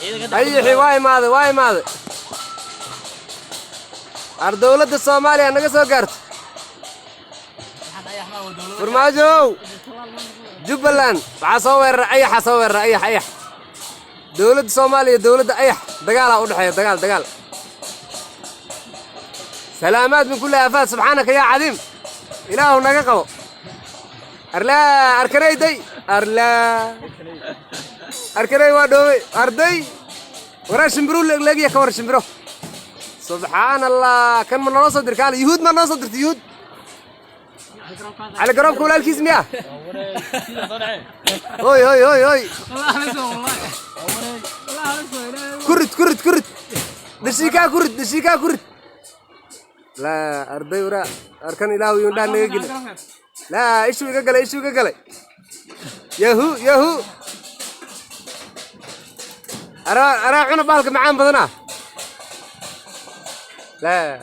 Ayaxi waa imaaday, waa imaaday. Ar dowladda Soomaaliya naga soo gaarto. Farmaajow, Jubbaland waxaa soo weeraray ayaxa, soo weeraray ayax, ayax. Dowladda Soomaaliya, dowladda ayax, dagaalaa u dhexeeya, dagaal, dagaal. Salaamaad min kulli aafaat, subxaanaka yaa cadiim. Ilaahu naga qabo. Arlaa arkanayday, arlaa arkanay, waa dhoobay arday. Waraa shimbiruu leegleegya, ka war shimbiro. Subxaan Allah, kan ma naloo soo dir? Kaale, Yuhuud ma noo soo dirta? Yuhuud Cali Garoobka walaalkiis miya? Hoy, hoy, hoy, hoy, kurid, kurid, kurid, dhashiikaa kurid, dhashiikaa kurid. Laa arday, waraa arkan, Ilaahu yundhaa naga geli. Laa, ishuu iga galay, ishuu iga galay. Yahu, yahu, araa, araa, cuna bahalka macaan badanaa. Laa.